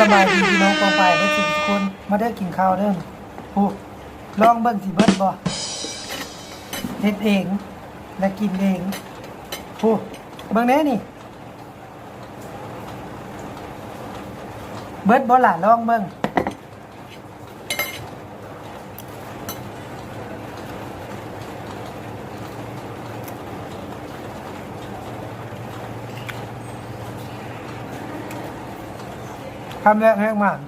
ສະບາຍດີພີ່ນ້ອງປ້ອງປາຍເບິດສູ່ທຸກຄົນ ມາເດີກິນເຂົ້າເດີ. ໂອ້ ລອງເບິ່ງຊິເບິດບໍ່ ເຮັດເອງ ແລະ ກິນເອງ. ໂອ້ ເບິ່ງແດ່ນີ້ ເບິດບໍ່ລະ ລອງເບິ່ງ. ຄຳແລກແຮງໝານ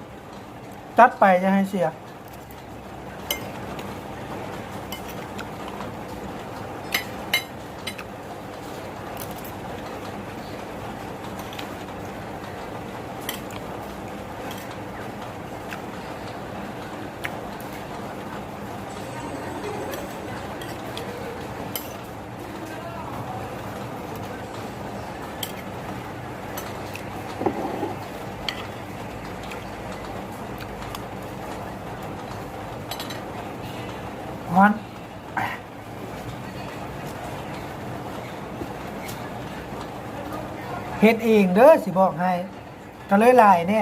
ຈັດໄປຢ່າໃຫ້ເສຍ. ຮ້ອນ ເຮັດເອງເດີ ຊິບອກໃຫ້ ກໍເລີຍຫຼາຍແດ່.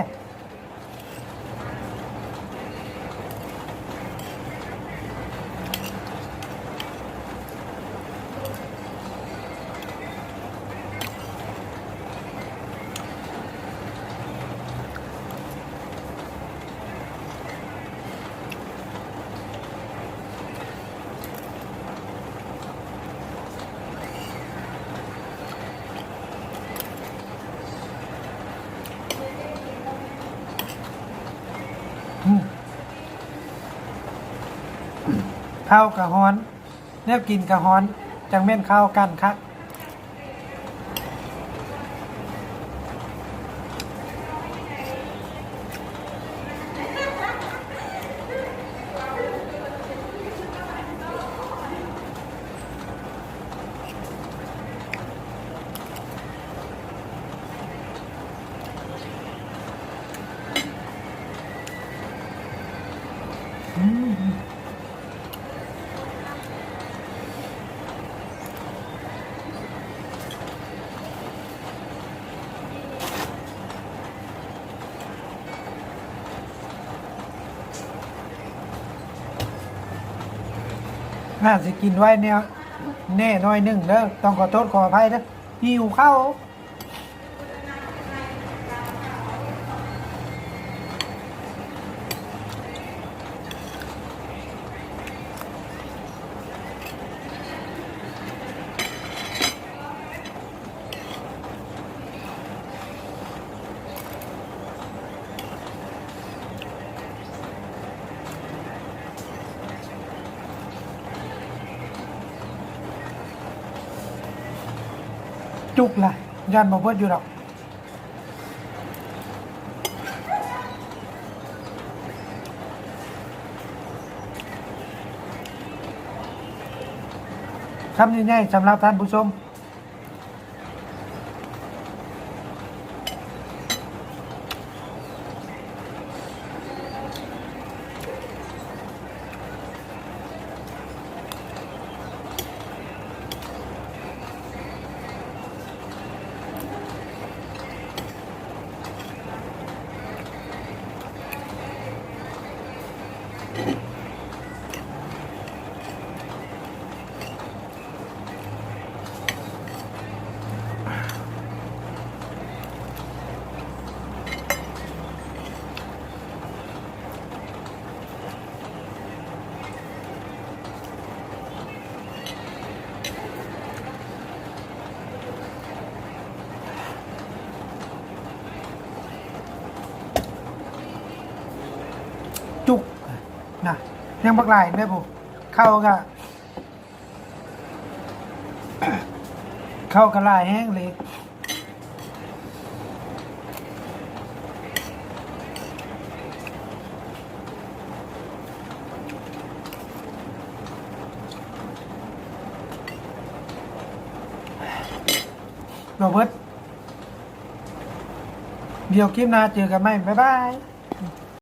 ອືມ ເຂົ້າກະຮ້ອນ ແນວກິນກະຮ້ອນ ຈັ່ງແມ່ນເຂົ້າກັນຄັກ. ອືມ ອາດຊິກິນໄວແນວ ແນ່ໜ້ອຍໜຶ່ງເດີ ຕ້ອງຂໍໂທດຂໍອະໄພເດີ ຫິວເຂົ້າ. ຈຸກລະ ຢ້ານບໍ່ເບິດຢູ່ດອກ. ຄຳໃຫຍ່ໆ ສຳລັບທ່ານຜູ້ຊົມ. ຈຸກນະ ຍັງບັກຫຼາຍເດີພຸ້ນ ເຂົ້າກະ ເຂົ້າກະຫຼາຍແຮງເລີຍ. ບໍ່ເບິດ ດຽວຄລິບໜ້າເຈີກັນໃໝ່ ບາຍບາຍ.